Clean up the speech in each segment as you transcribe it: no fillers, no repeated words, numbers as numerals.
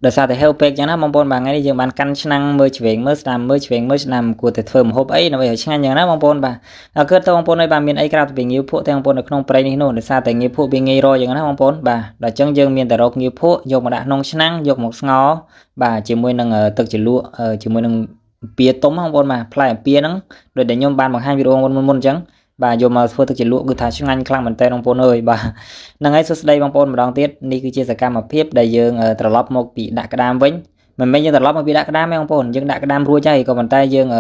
ដោយសារតែហេវពេកចឹងណាបងប្អូនបាទថ្ងៃនេះយើងបានកាន់ឆ្នាំងមើលឆ្វេងមើលស្ដាំមើលឆ្វេងមើលស្ដាំគួរតែធ្វើម្ហូបអីដើម្បីឲ្យឆ្ងាញ់ចឹងណាបងប្អូនបាទហើយគឺទៅបងប្អូនឲ្យបាទមានអីក្រៅពីងាវភក់ទាំងបងប្អូននៅក្នុងព្រៃនេះនោះដោយសារតែងាវភក់វាងាយរកចឹងណាបងប្អូនបាទដល់ចឹងយើងមានតែរកងាវភក់យកមកដាក់ក្នុងឆ្នាំងយកមកស្ងោរបាទជាមួយនឹងទឹកជ្រលក់ជាមួយនឹងពៀទុំបងប្អូនបាទផ្លែអំពីហ្នឹងដោយដែលខ្ញុំបានបង្ហាញវីដេអូមុនមុនអញ្ចឹងបាទយកមកធ្វើទឹកជ្រលក់គឺថាឆ្ងាញ់ខ្លាំងមែនតើបងប្អូនអើយបាទហ្នឹងហើយសួស្តីបងប្អូនម្ដងទៀតនេះគឺជាសកម្មភាពដែលយើងត្រឡប់មកពីដាក់ក្តាមវិញមិនមែនយើងត្រឡប់មកពីដាក់ក្តាមទេបងប្អូនយើងដាក់ក្តាមរួចហើយក៏ប៉ុន្តែយើងប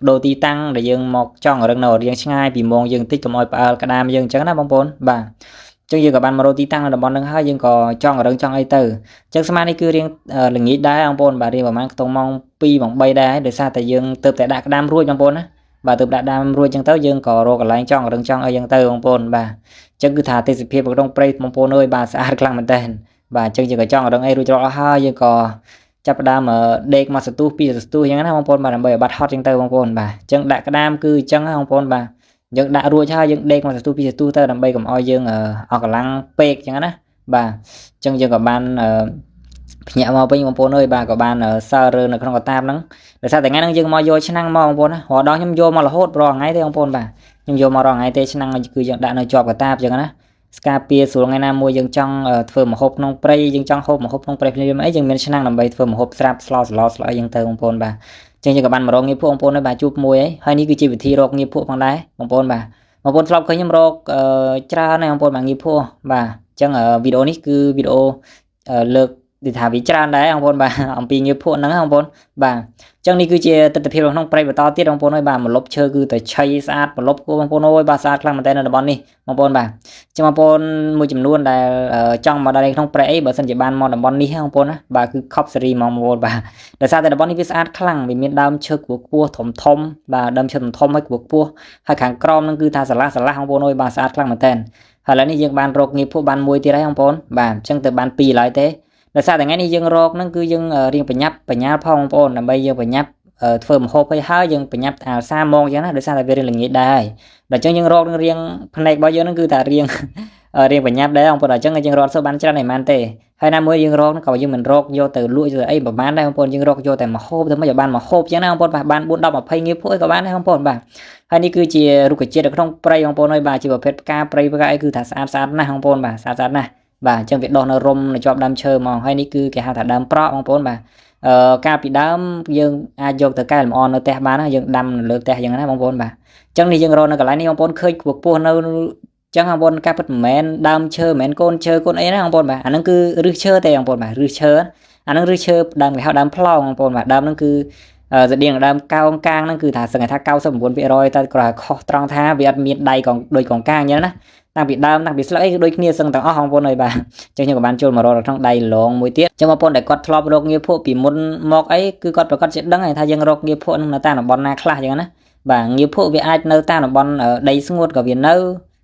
ដូរទីតាំងដែលយើងមកចង់រឹងនៅរៀងឆ្ងាយពីម៉ងយើងតិចកុំឲ្យផ្អើលក្តាមយើងអញ្ចឹងណាបងប្អូនបាទអញ្ចឹងយើងក៏បានមករកទីតាំងនៅតំបន់ហ្នឹងហើយយើងក៏ចង់រឹងចង់អីទៅអញ្ចឹងស្មាននេះគឺរៀងល្ងាចដែរបងប្អូនបាទរៀងប្រហែលខ្ទង់ម៉ោង2ម៉ោង3ដែរដោយសារតែយើងទៅតែដាក់ក្តាមរួចបងប្អូនណាបាទទៅដាក់ដើមរួចអញ្ចឹងទៅយើងក៏រកកន្លែងចង់រឹងចង់អីចឹងទៅបងប្អូនបាទអញ្ចឹងគឺថាទេសភាពក្នុងព្រៃបងប្អូនអើយបាទស្អាតខ្លាំងមែនតើបាទអញ្ចឹងយើងក៏ចង់រឹងអីរួចរាល់អស់ហើយយើងក៏ចាប់ផ្ដើមដេកមកសន្ទុះពីរសន្ទុះអញ្ចឹងណាបងប្អូនបាទដើម្បីឲ្យបាត់ហត់អញ្ចឹងទៅបងប្អូនបាទអញ្ចឹងដាក់ក្តាមគឺអញ្ចឹងណាបងប្អូនបាទយើងដាក់រួចហើយយើងដេកមកសន្ទុះពីរសន្ទុះទៅដើម្បីកុំឲ្យយើងអស់កម្លាំងពេកអញ្ចឹងណាបាទអញ្ចឹងយើងក៏បានភ្ញាក់មកវិញបងប្អូនអើយបាទក៏បានសើរើនៅក្នុងកតាបហ្នឹងដោយសារតែថ្ងៃហ្នឹងយើងមកយកឆ្នាំងមកបងប្អូនណារាល់ដងខ្ញុំយកមករហូតរាល់ថ្ងៃទេបងប្អូនបាទខ្ញុំយកមករាល់ថ្ងៃទេឆ្នាំងគឺយើងដាក់នៅជាប់កតាបអញ្ចឹងណាស្ការពារស្រួលថ្ងៃណាមួយយើងចង់ធ្វើម្ហូបក្នុងព្រៃយើងចង់ហូបម្ហូបក្នុងព្រៃភ្លាមអីយើងមានឆ្នាំងដើម្បីធ្វើម្ហូបស្រាប់ស្លោស្លោស្លោអីចឹងទៅបងប្អូនបាទអញ្ចឹងយើងក៏បានមករកងាយភក់បងប្អូនហើយបាទជួបមួយហើយនេះគឺជាវិធីរកងាយភក់ផងដែរបងប្អូនបាទបងប្អូនធ្លាប់ឃើញខ្ញុំរកច្រើនហើយបងប្អូនបាទងាយភក់បាទអញ្ចឹងវីដេអូនេះគឺវីដេអូលើកនិយាយថាវាច្រើនដែរបងប្អូនបាទអំពីងាយភក់ហ្នឹងបងប្អូនបាទអញ្ចឹងនេះគឺជាទស្សនវិជ្ជាក្នុងព្រៃបន្តទៀតបងប្អូនអើយបាទម្លប់ឈើគឺតែឆៃស្អាតម្លប់គោបងប្អូនអើយបាទស្អាតខ្លាំងមែនតើនៅតំបន់នេះបងប្អូនបាទអញ្ចឹងបងប្អូនមួយចំនួនដែលចង់មកដល់ក្នុងព្រៃអីបើសិនជាបានមកតំបន់នេះបងប្អូនណាបាទគឺខប់សេរីហ្មងបងប្អូនបាទដោយសារតែតំបន់នេះវាស្អាតខ្លាំងវាមានដើមឈើខ្ពស់ខ្ពស់ធំធំបាទដើមឈើធំធំហើយខ្ពស់ខ្ពស់ហើយខាងក្រោមហ្នឹងគឺថាស្រឡះស្រឡះបងប្អូនអើយបាទស្អាតខ្លាំងមែនតើហើយឥឡូវនេះយើងបានរកងាយភក់បានមួយទៀតហើយបងប្អូនបាទអញ្ចឹងទៅបានពីរឡើយទេដោយសារតែថ្ងៃនេះយើងរកហ្នឹងគឺយើងរៀងប្រញាប់បញ្ញាលផងបងប្អូនដើម្បីយើងប្រញាប់ធ្វើម្ហូបឲ្យហើយយើងប្រញាប់អាសាម៉ងអញ្ចឹងណាដោយសារតែវារៀងល្ងាចដែរដល់អញ្ចឹងយើងរកនឹងរៀងផ្នែករបស់យើងហ្នឹងគឺថារៀងរៀងប្រញាប់ដែរបងប្អូនអញ្ចឹងយើងរកសូវបានច្រើនឯម៉ានទេហើយណាមួយយើងរកក៏យើងមិនរកយកទៅលក់យកទៅអីប្រហែលដែរបងប្អូនយើងរកយកតែម្ហូបទៅមិនឲ្យបានម្ហូបអញ្ចឹងណាបងប្អូនបាទបាន4 10 20ងាយភក់អីក៏បានដែរបងប្អូនបាទហើយនេះគឺជារុក្ខជាតិនៅក្នុងព្រៃបងប្អូនហើយបាទជាប្រភេទផ្កាព្រៃផ្កាអីគឺថាស្អាតស្អាតណាស់បងប្អូនបាទស្អាតស្អាតណាស់បាទអញ្ចឹងវាដុះនៅរុំនៅជាប់ដើមឈើហ្មងហើយនេះគឺគេហៅថាដើមប្រក់បងប្អូនបាទអឺកាលពីដើមយើងអាចយកទៅកែលម្អនៅផ្ទះបានណាយើងដាំនៅលើផ្ទះអញ្ចឹងណាបងប្អូនបាទអញ្ចឹងនេះយើងរកនៅកន្លែងនេះបងប្អូនឃើញខ្ពស់ខ្ពស់នៅចឹងបងប្អូនការពិតមិនមែនដើមឈើមិនមែនកូនឈើកូនអីណាបងប្អូនបាទអាហ្នឹងគឺឫសឈើទេបងប្អូនបាទឫសឈើអាហ្នឹងឫសឈើដើមគេហៅដើមផ្លោងបងប្អូនបាទដើមហ្នឹងគឺស្តៀងដើមកោងកាងហ្នឹងគឺថាសឹងថា99%តែគ្រាន់តែខុសត្រង់ថាវាអត់មានដៃកងដូចកងកាងអញ្ចឹងណាតាំងពីដើមតាំងពីស្លឹកអីគឺដូចគ្នាសឹងទាំងអស់បងប្អូនអើយបាទអញ្ចឹងខ្ញុំក៏បានចូលមករកនៅក្នុងដៃលងមួយទៀតអញ្ចឹងបងប្អូនដែលគាត់ធ្លាប់រកងារភក់ពីមុនមកអីគឺគាត់ប្រកាសជាដឹងហើយថាយើងរកងារភក់នឹងនៅតាមតំបន់ណាខ្លះអញ្ចឹងណាបាទងារភក់វាអាចនៅតាមតំបន់ដីស្ងួតក៏វានៅ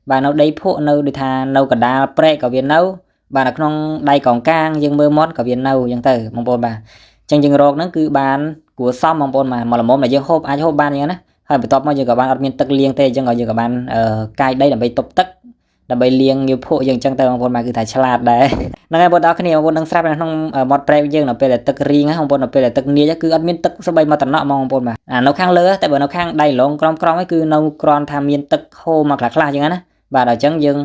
បាទនៅដីភក់នៅដូចថានៅកណ្ដាលព្រែកក៏វានៅបាទនៅក្នុងដៃកងកាងយើងមើលមាត់ក៏វានៅអញ្ចឹងទៅបងប្អូនបាទអញ្ចឹងយើងរកហ្នឹងគឺបានគួរសមបងប្អូនបាទមកល្មមដែលយើងហូបអាចហូបបានអញ្ចឹងណាហើយបន្ទាប់មកយើងក៏បានអត់មានទឹកលាងទេអញ្ចឹងក៏យើងក៏បានកាយដីដើម្បីទប់ទឹកដើម្បីលាងងាវភក់យើងអញ្ចឹងទៅបងប្អូនបាទគឺថាឆ្លាតដែរហ្នឹងហើយបងប្អូនគ្នាបងប្អូននឹងស្រាប់នៅក្នុងមាត់ព្រែកយើងនៅពេលដែលទឹករីងបងប្អូននៅពេលដែលទឹកនាចគឺអត់មានទឹកស្បីមកតំណក់ហ្មងបងប្អូនបាទអានៅខាងលើតែបើនៅខាងដៃឡងក្រមក្រមឯងគឺនៅគ្រាន់ថាមានទឹកហូរមកខ្លះខ្លះអញ្ចឹងណាបាទដល់អញ្ចឹងយើ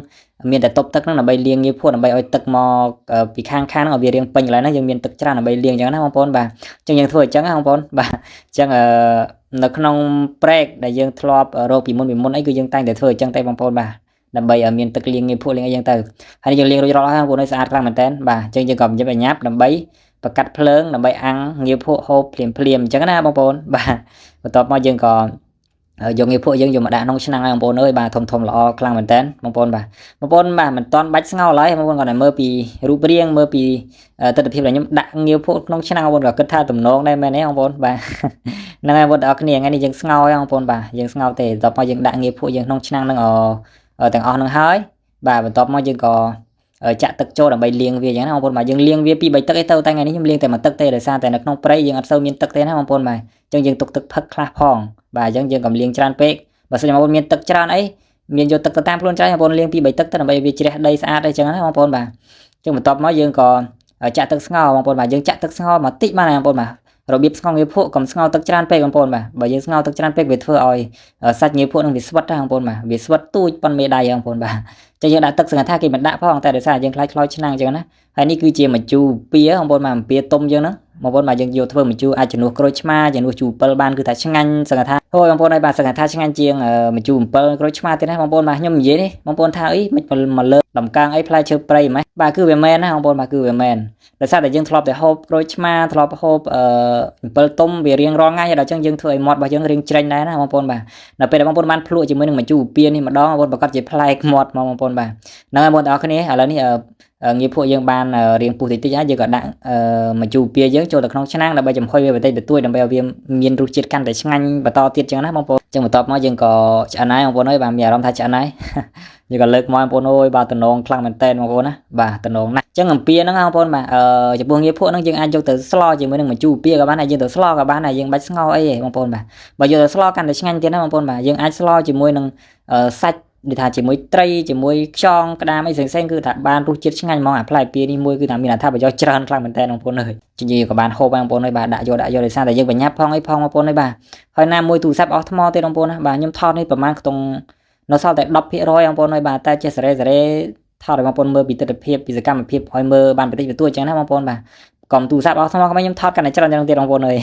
ងមានតែទប់ទឹកហ្នឹងដើម្បីលាងងាយភក់ដើម្បីឲ្យទឹកមកពីខាងខាងហ្នឹងឲ្យវារៀងពេញកន្លែងហ្នឹងយើងមានទឹកច្រើនដើម្បីលាងអញ្ចឹងណាបងប្អូនបាទអញ្ចឹងយើងធ្វើអញ្ចឹងណាបងប្អូនបាទអញ្ចឹងអឺនៅក្នុងព្រែកដែលយើងធ្លាប់រកពីមុនពីមុនអីគឺយើងតែងតែធ្វើអញ្ចឹងតែបងប្អូនបាទដើម្បីឲ្យមានទឹកលាងងាយភក់លាងអីចឹងទៅហើយយើងលាងរួចរាល់ហើយបងប្អូនឲ្យស្អាតខ្លាំងមែនតើបាទអញ្ចឹងយើងក៏ញឹកញ៉ាប់ដើម្បីបកាត់ភ្លើងដើម្បីអាំងងាយភក់ហូបភ្លាមភ្លាមអញ្ចឹងណាបងប្អូនបាទបន្ទាប់មកយើងក៏យកងាយភក់យើងយកមកដាក់ក្នុងឆ្នាំងហើយបងប្អូនអើយបាទធំធំល្អខ្លាំងមែនតើបងប្អូនបាទបងប្អូនបាទមិនតាន់បាច់ស្ងោរឡើយបងប្អូនគាត់តែមើលពីរូបរាងមើលពីទស្សនវិជ្ជាដែលខ្ញុំដាក់ងាយភក់ក្នុងឆ្នាំងបងប្អូនក៏គិតថាទំនងដែរមែនទេបងប្អូនបាទហ្នឹងហើយបងប្អូនទាំងអស់គ្នាថ្ងៃនេះយើងស្ងោរហើយបងប្អូនបាទយើងស្ងោរទេបន្ទាប់មកយើងដាក់ងាយភក់យើងក្នុងឆ្នាំងហ្នឹងទាំងអស់ហ្នឹងហើយបាទបន្ទាប់មកយើងក៏ចាក់ទឹកចូលដើម្បីលាងវាអញ្ចឹងណាបងប្អូនបាទយើងលាងវាពី3ទឹកអីទៅតែថ្ងៃនេះខ្ញុំលាងតែមួយទឹកទេដោយសារតែនៅក្នុងព្រៃយើងអត់សូវមានទឹកទេណាបងប្អូនបាទអញ្ចឹងយើងទុកទឹកផឹកខ្លះផងបាទអញ្ចឹងយើងក៏លាងច្រើនពេកបើសិនជាបងប្អូនមានទឹកច្រើនអីមានយកទឹកទៅតាមខ្លួនច្រើនបងប្អូនលាងពី3ទឹកទៅដើម្បីវាជ្រះដីស្អាតអីចឹងណាបងប្អូនបាទអញ្ចឹងបន្ទាប់មកយើងក៏ ចាក់ទឹកស្ងោរបងប្អូនបាទយើងចាក់ទឹកស្ងោរមកតិចបានហើយបងប្អូនបាទរបៀបស្ងោរងាភក់កុំស្ងោរទឹកច្រើនពេកបងប្អូនបាទបើយើងស្ងោរទឹកច្រើនពេកវាធ្វើឲ្យសាច់ងាភក់នឹងវាស្វិតណាបងប្អូនបាទវាស្វិតទូចប៉ុនមេដៃបងប្អូនបាទចឹងយើងដាក់ទឹកសង្ឃថាគេមិនដាក់ផងតែដោយសារយើងខ្លាចខ្លោចឆ្នាំងចឹងណាហើយនេះគឺជាម្ជូរពៀបងប្អូនបាទអំពៀទុំយើងហ្នឹងបងប្អូនបាទយើងយកធ្វើម្ជូរអាចជំនួសក្រូចឆ្មាជំនួសជូរអំពិលបានគឺថាឆ្ងាញ់សង្ឃថាអូយបងប្អូនហើយបាទសង្ឃថាឆ្ងាញ់ជាងម្ជូរអំពិលក្រូចឆ្មាទៀតណាបងប្អូនបាទខ្ញុំនិយាយនេះបងប្អូនថាអីមិនមកលើដំកើងអីផ្លែឈើព្រៃម៉េះបាទគឺវាមែនណាបងប្អូនបាទគឺវាមែនដោយសារតែយើងធ្លាប់តែហូបក្រូចឆ្មាធ្លាប់ហូបអំពិលទុំវារៀងរាល់ថ្ងៃដល់អញ្ចឹងយើងធ្វើឲ្យមាត់របស់យើងរៀងច្រេញដែរណាបងប្អូនបាទនៅពេលដែលបងប្អូនបានភ្លក់ជាមួយនឹងម្ជូរពៀនេះម្ដងបងប្អូនប្រកាសជាប្លែកមាត់មកបងប្អូនបាទហ្នឹងហើយបងប្អូនទាំងអស់គ្នាឥឡូវនេះងាយភក់យើងបានរៀងពុះតិចតិចហើយយើងក៏ដាក់ម្ជូរពៀយើងចូលទៅក្នុងឆ្នាំងដើម្បីចំហុយវាបន្តិចបន្តួចដើម្បីឲ្យវាមានរសជាតិកាន់តែឆ្ងាញ់បន្តទៀតចឹងណាបងប្អូនចឹងបន្ទាប់មកយើងក៏ឆ្អិនហើយបងប្អូនអើយបាទមានអារម្មណ៍ថាឆ្អិនហើយយើងក៏លើកមកបងប្អូនអើយបាទតំណងខ្លាំងមែនតើបងប្អូនណាបាទតំណងណាស់ចឹងអំពីហ្នឹងបងប្អូនបាទចំពោះងាយភក់ហ្នឹងយើងអាចយកទៅស្លជាមួយនឹងម្ជូរពៀក៏បានហើយយើងទៅស្លក៏បានហើយយើងបាច់ស្ងោរអីទេបងប្អូនបាទបើយកទៅស្លកាន់តែឆ្ងាញ់ទៀតណាបងប្អូនបាទយើងអាចស្លជាមួយនឹងសាច់ដូចថាជាមួយត្រីជាមួយខ្យងក្តាមអីផ្សេងៗគឺថាបានរសជាតិឆ្ងាញ់ហ្មងអាផ្លែពៀនេះមួយគឺថាមានអត្ថប្រយោជន៍ច្រើនខ្លាំងមែនតើបងប្អូនអើយជាយើងក៏បានហូបបងប្អូនអើយបាទដាក់យកដាក់យកដោយសារតែយើងបញ្ញាប់ផងអីផងបងប្អូនអើយបាទហើយណាមួយទូរស័ព្ទអស់ថ្មទៀតបងប្អូនណាបាទខ្ញុំថតនេះប្រហែលខ្ទង់នៅសល់តែ10%បងប្អូនអើយបាទតែចេះសេរីសេរីថតឲ្យបងប្អូនមើលពីទស្សនវិជ្ជាពីសកម្មភាពឲ្យមើលបានបន្តិចបន្តួចអញ្ចឹងណាបងប្អូនបាទកុំទូរស័ព្ទអស់ថ្មក៏ខ្ញុំថតកាន់តែច្រើនយ៉ាងទៀតបងប្អូនអើយ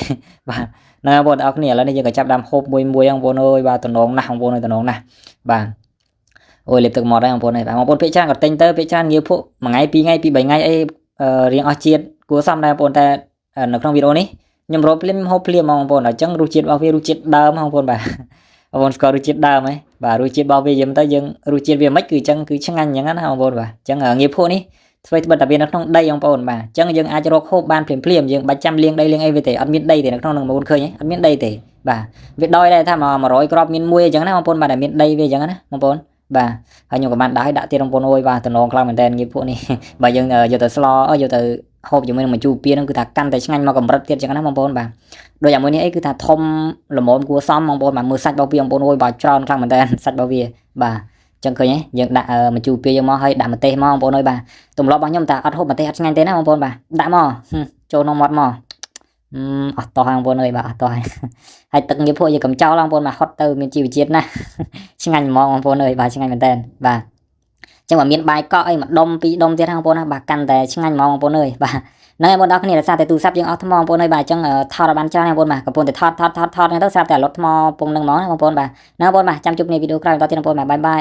បាទហ្នឹងហើយបងប្អូនទាំងអស់គ្នាឥឡូវនេះយើងក៏ចាប់ដើមហូបមួយមួយបងប្អូនអើយបាទតំណងណាស់បងប្អូនអើយតំណងណាស់បាទអូយលេបទឹកមាត់ហើយបងប្អូនអើយបាទបងប្អូនភាគច្រើនក៏ទិញទៅភាគច្រើនងាយភក់មួយថ្ងៃពីរថ្ងៃពីរបីថ្ងៃអីរៀងអស់ជាតិគួរសមដែរបងប្អូនតែនៅក្នុងវីដេអូនេះខ្ញុំរកភ្លាមហូបភ្លាមហ្មងបងប្អូនអញ្ចឹងរសជាតិរបស់វារសជាតិដើមបងប្អូនបាទបងប្អូនស្គាល់រសជាតិដើមហ៎បាទរសជាតិរបស់វាយឹមទៅយើងរសជាតិវាមិនគឺអញ្ចឹងគឺឆ្ងាញ់អញ្ចឹងណាបងប្អូនបាទអញ្ចឹងងាយភក់នេះធ្វើត្បិតតែវានៅក្នុងដីបងប្អូនបាទអញ្ចឹងយើងអាចរកហូបបានភ្លាមភ្លាមយើងបាច់ចាំលាងដីលាងអីវាទេអត់មានដីទេនៅក្នុងនឹងបងប្អូនឃើញទេអត់មានដីទេបាទវាដោយដែរថា100គ្រាប់មានមួយអញ្ចឹងណាបងប្អូនបាទតែមានដីវាអញ្ចឹងណាបងប្អូនបាទហើយខ្ញុំក៏បានដាក់ដាក់ទៀតបងប្អូនអើយបាទតំណងខ្លាំងមែនតើងាយពួកនេះបើយើងយកទៅស្លយកទៅហូបជាមួយនឹងម្ជូរពៀហ្នឹងគឺថាកាន់តែឆ្ងាញ់មកកម្រិតទៀតអញ្ចឹងណាបងប្អូនបាទដូចយ៉ាងមួយនេះអីគឺថាធំល្មមគួរសមបងប្អូនបាទមើលសាច់របស់វាបងប្អូនអើយបាទច្រើនខ្លាំងមែនតើសាច់របស់វាបាទចឹងឃើញទេយើងដាក់ម្ជូរពៀយើងមកហើយដាក់ម្ទេសមកបងប្អូនអើយបាទទម្លាប់របស់ខ្ញុំតែអត់ហូបម្ទេសអត់ឆ្ងាញ់ទេណាបងប្អូនបាទដាក់មកចូលក្នុងមាត់មកអស់តោះបងប្អូនអើយបាទអស់តោះហើយហើយទឹកងាយភក់យើងកំចោលបងប្អូនបាទហត់ទៅមានជីវជាតិណាស់ឆ្ងាញ់ហ្មងបងប្អូនអើយបាទឆ្ងាញ់មែនតើបាទចឹងបើមានបាយកកអីមួយដុំពីរដុំទៀតហ្នឹងបងប្អូនណាបាទកាន់តែឆ្ងាញ់ហ្មងបងប្អូនអើយបាទហ្នឹងហើយបងប្អូនគ្នារសារតែទូរស័ព្ទយើងអស់ថ្មបងប្អូនអើយបាទអញ្ចឹងថតឲ្យបានច្រើនបងប្អូនបាទកំពុងតែថតថតថតថតហ្នឹងទៅស្រាប់តែលុតថ្មពងហ្នឹងហ្មងណាបងប្អូនបាទហ្នឹងបងប្អូនបាទចាំជួបគ្នាវីដេអូក្រោយបន្តទៀតបងប្អូនបាទ bye bye.